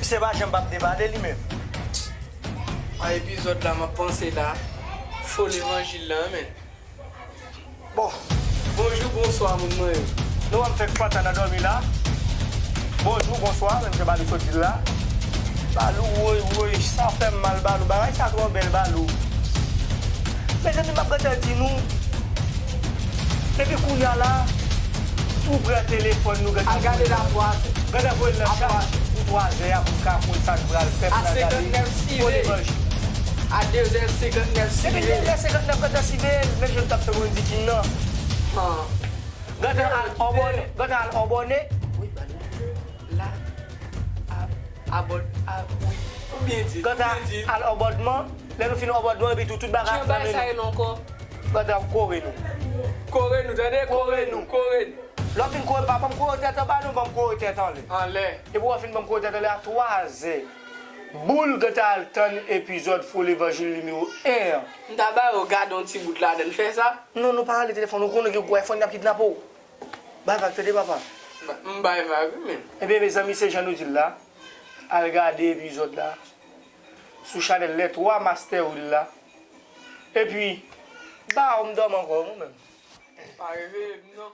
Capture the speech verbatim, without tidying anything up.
Se pa janm p ap debade li menm. A epizòd la m ap panse la. Fo levanjil la, men. Bon. Bonjou, bonswa, moun mwen yo. Nou wè m fèk pantan nan dòmi la. Bonjou, bonswa, menm jan Balou sot di l la. Balou, woy, woy, sa fè m mal, Balou. Bagay sa twò bèl, Balou. Mezanmi, m ap gentan di nou. Depi kounye a la, si w pran telefòn nou, gentan voye l nan, gentan voye l nan chaj pou twazè a pou l ka konn sa n pral fè, pou n al gade fo levanjil. A dezè senkantnèf, depi dezè senkantnèf, gentan sive l, menm jan n t ap tann moun di kin nan. Gentan al abòne, gentan al abòne. Wi, ba nou la. Abòd, a, wi. Ou byen di, ou byen di. Gentan al abòdman, lè nou fin abòdman, epi tou, tout bagay ap nan men nou. Jan bagay sa ye non ankò? Gentan kore nou. Kore nou, tande? Kore nou, kore nou. Lè w fin kore, pa ban m kore tèt anba, non, ban m kore tèt anlè. Anlè. Epi w fin ban m kore tèt anlè a twazè. Boul gentan al tann epizòd Fo Levanjil nimewo en an. M ta ba yo gade yon ti bout ladan l, fè sa. Non, nou pa rale telefòn, ou konnen gen gwo iPhone y ap kidnape w. Bay vag, tande, papa. M bay vag, wi, men. Ebyen, mezanmi, se jan nou di l la. Al gade epizòd la sou chanèl Les Trois Master Will la. Epi, ba w m dòmi ankò, mwen menm. Pa reveye m, non.